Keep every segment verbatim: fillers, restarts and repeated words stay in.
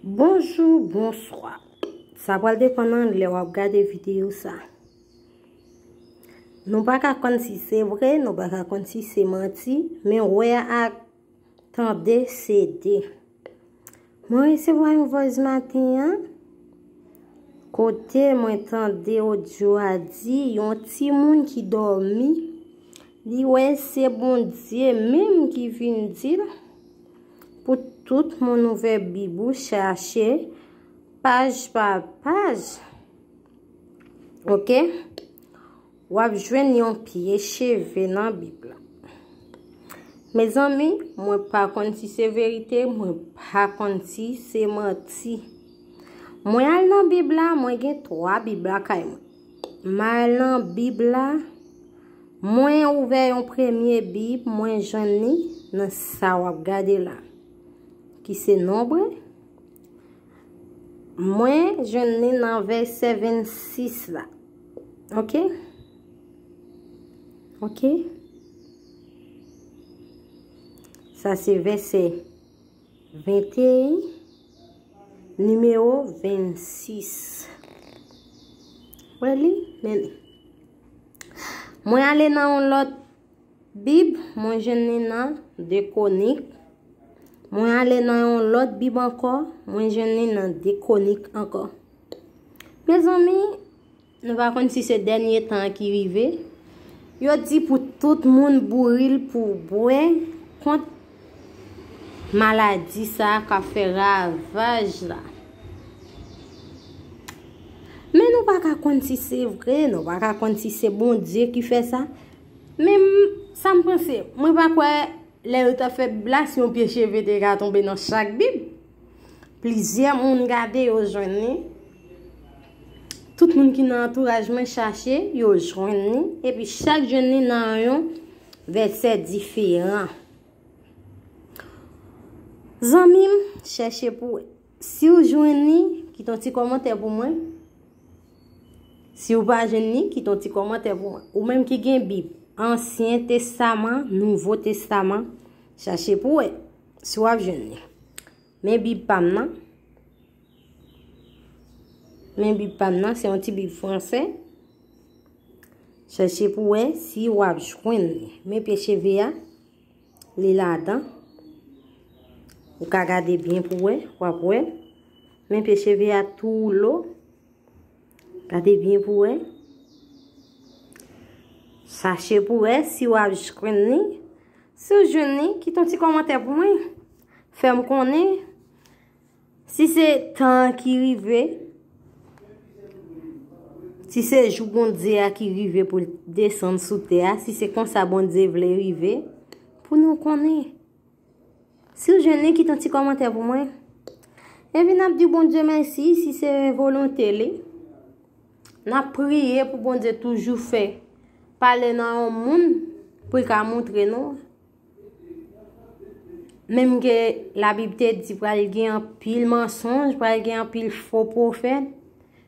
Bonjou, bonswa. Sa pral depann nan lè w ap gade videyo sa. Nou pa ka konn si se vre, nou pa ka konn si se manti, men wè ak tande se de. Mwen resevwa yon voice maten an, kote mwen tande odyo a di yon timoun ki dòmi, li wè se Bondye menm ki vin di l pou tout moun ouvè Bib ou, chache paj pa paj. Oke? W ap jwenn yon pye cheve nan Bib la. Mezanmi, mwen pa konn si se verite, mwen pa konn si se manti. Mwen al nan Bib la, mwen gen twa Bib lakay mwen. M al nan Bib la, mwen ouvè yon premye Bib, mwen jwenn li nan sa w ap gade la, ki se Nonb. Mwen jwenn li nan vèsè vennsis la. Oke? Oke? Sa se vèsè venteyen, nimewo vennsis. Wè li? Men li. Mwen ale nan yon lòt Bib, mwen jwenn li nan de Kwonik. Mwen ale nan yon lòt Bib ankò, mwen jwenn li nan de Kwonik ankò. Mezanmi, nou pa konn si se dènye tan an ki rive. Yo di pou tout moun bouri l pou bwè kont maladi sa a k ap fè ravaj la. Men nou pa ka konn si se vre, nou pa ka konn si se Bondye ki fè sa. Men m, sa m panse, mwen pa kwè lè yo t ap fè Bib la, si yon pye cheve te ka tonbe nan chak Bib. Plizyè moun gade, yo jwenn li. Tout moun ki nan antouraj mwen chache, yo jwenn li. Epi chak jwenn li nan yon vèsè diferan. Zanmi m, chèche pou wè. Si w jwenn li, kite yon ti kòmantè pou mwen. Si w pa jwenn li, kite yon ti kòmantè pou mwen. Ou menm ki gen Bib, Ansyen Testaman, Nouvo Testaman, chache pou wè si w ap jwenn li. Men Bib pa m nan. Men Bib pa m nan, se yon ti Bib fransè. Chèche pou wè si w ap jwenn li. Men pye cheve a, li ladan. Ou ka gade byen pou wè, w ap wè. Men pye cheve a tou lo. Gade byen pou wè. Chache pou wè si w ap jwenn li. Si w jwenn li, kite yon ti kòmantè pou mwen. Fè m konnen si se tan an ki rive, si se jou Bondye a ki rive pou l desann sou tè a, si se konsa Bondye vle rive pou nou konnen. Si w jwenn li, kite yon ti kòmantè pou mwen. Epi n ap di Bondye mèsi si se volonte li. N ap priye pou Bondye toujou fè pale nan yon moun pou l ka montre nou. Menm ke Labib te di pral gen anpil mansonj, pral gen anpil fo pwofèt,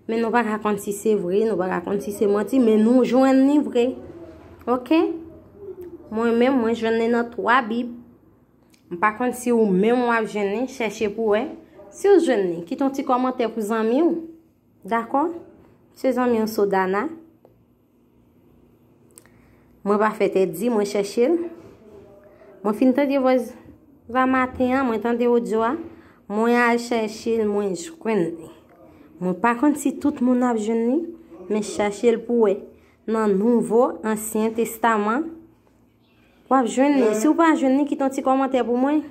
men nou pa ka konn si se vre, nou pa ka konn si se manti, men nou jwenn li vre. Oke? Mwen menm, mwen jwenn li nan twa Bib. M pa konn si ou menm w ap jwenn li, chèche pou wè. Si w jwenn li, kite yon ti kòmantè pou zanmi w. Dakò? Se zanmi w Sodana. Mwen pa fè tèt di, mwen chèche l. Mwen fin tande vòs la maten an, mwen tande odyo a. Mwen al chèche l, mwen jwenn li. Mwen pa konn si tout moun ap jwenn li, men chache l pou wè. Nan Nouvo, Ansyen Testaman, w ap jwenn li. Si w pa jwenn li, kite yon ti kòmantè pou mwen.